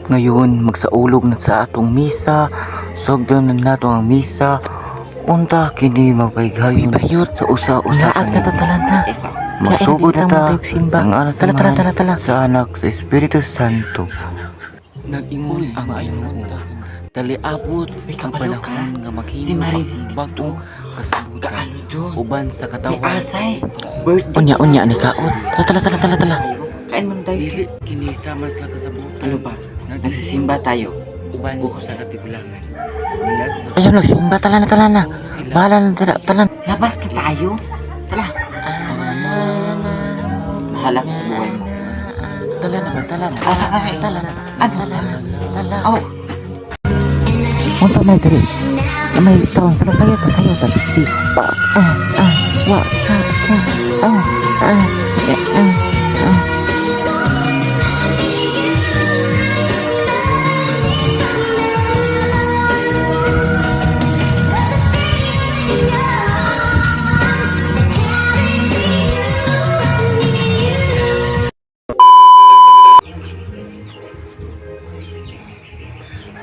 Ngayon, magsaulog na sa atong misa. Sugdon na nato ang misa. Unta kini magpaygayon Bayot. sa usa-usa Naag na kaninyo. tatalan na. Magsugod na ta Simba. sa ngalan sa Tala, tala, Amahan, tala, tala. sa Anak, sa Espiritu Santo. Nag-ingon ang Ginoo. Taliabot Uy, ang kabalo ka. panahon nga Si maghimo Marie ang bagong kasabutan Kaano doon? uban sa katawan Ni Asay. sa Israel. Birthday. Unya, unya, ni kaot. Tala, tala, tala, tala, tala. Kain mo na tayo. Dili kini sama sa kasabutan. Ano ba? Nagsisimba Nagsisimba tayo. uban sa katigulangan. Nila sa Ayaw, nagsimba. Tala na, tala na. sila Bahala na, tala, tala. Labas na tayo. Tala. Bahala ka sa buhay mo. Tala na ba? Tala na. Ay. Tala na. Ano? Tala na. Tala. Oh, Unta may diri. May taon tala kayo ta kayo ta. Di pa ah ah wa ka ka ah ah eh, ah ah.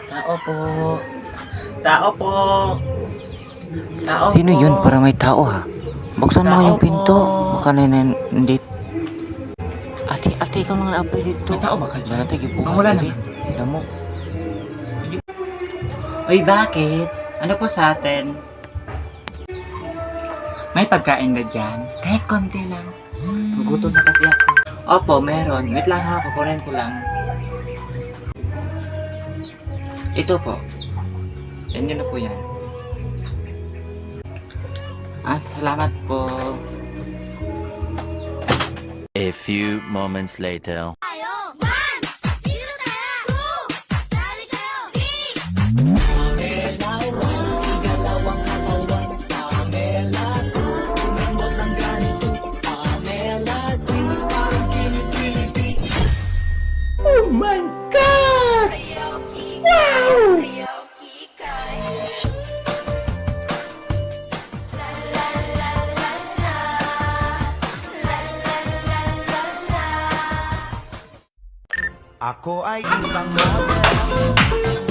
Tao po. Tao po. Tao Sino po. yun para may tao ha? Buksan mo Tao yung pinto. po. Baka na hindi. Ate, ate, ikaw nang naapil dito. May tao ba kayo dyan? Wala tayo gibuhat Ang wala diri. Si Damok. Uy, bakit? Ano po sa atin? May pagkain ba dyan? Kahit konti lang. Magutom na kasi ako. Opo, meron. Wait lang ha, kukunin ko lang. Ito po. Yan yun na po yan. Ah, salamat po. A few moments later. One, dito tayo! Two, sali kayo! Three, Ako ay isang model.